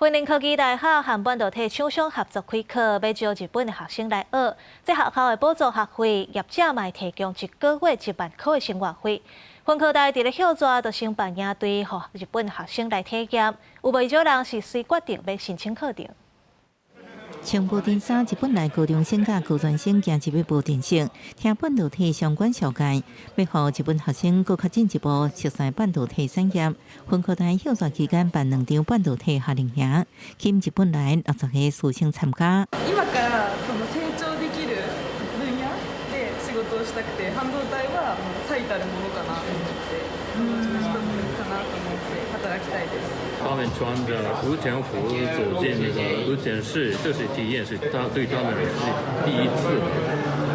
雲林科技大學和半導體廠商合作開課，欲招日本的學生來學。這學校會補助學費，業者嘛會提供一個月1萬箍的生活費。雲科大佇咧歇熱就先辦營隊，予日本學生來體驗。有袂少人是隨決定欲申請課程。穿無電衫，日本來高中生佮高專生行入去無電室，聽半導體相關紹介，欲予日本學生閣較進一步熟悉半導體產業。雲科大歇熱期間辦兩場半導體夏令營，吸引日本來60個師生參加。今からその成長できる分野で仕事をしたくて、半導体はもう最たるものかなと思って、そのうちの一つかなと思って働きたいです。他們穿着無塵服走進那個無塵室，這是體驗，是他對他們是第一次，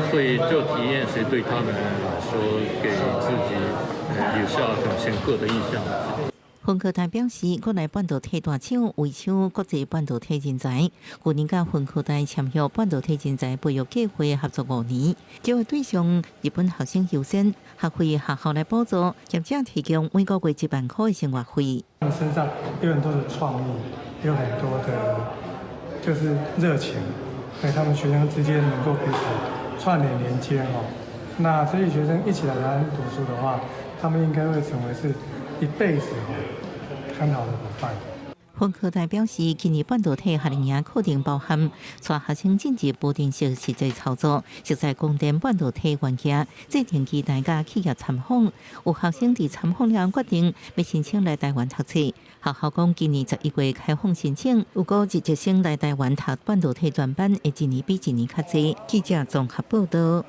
所以這體驗是對他們來說，給自己留下很深刻的印象。雲科大表示，國內半導體大廠為搶國際半導體人才，去年佮雲科大簽約半導體人才培育計劃合作5年，招的對象日本學生優先，學費學校來補助，業者提供每個月1萬箍的生活費。他們身上有很多的創意，有很多的，就是熱情，所以他們學生之間能夠彼此串聯連接哦。那這些學生一起來台灣讀書的話，他們應該會成為是一輩子很好的夥伴。雲科大表示，今年半導體夏令營課程包含帶學生進入無塵室實際操作，熟悉光電半導體元件，做定期大佮企業參訪。有學生佇參訪了後決定欲申請來台灣讀冊。學校講，今年11月開放申請，預估日籍生來台灣讀半導體專班會一年比一年較濟。記者綜合報道。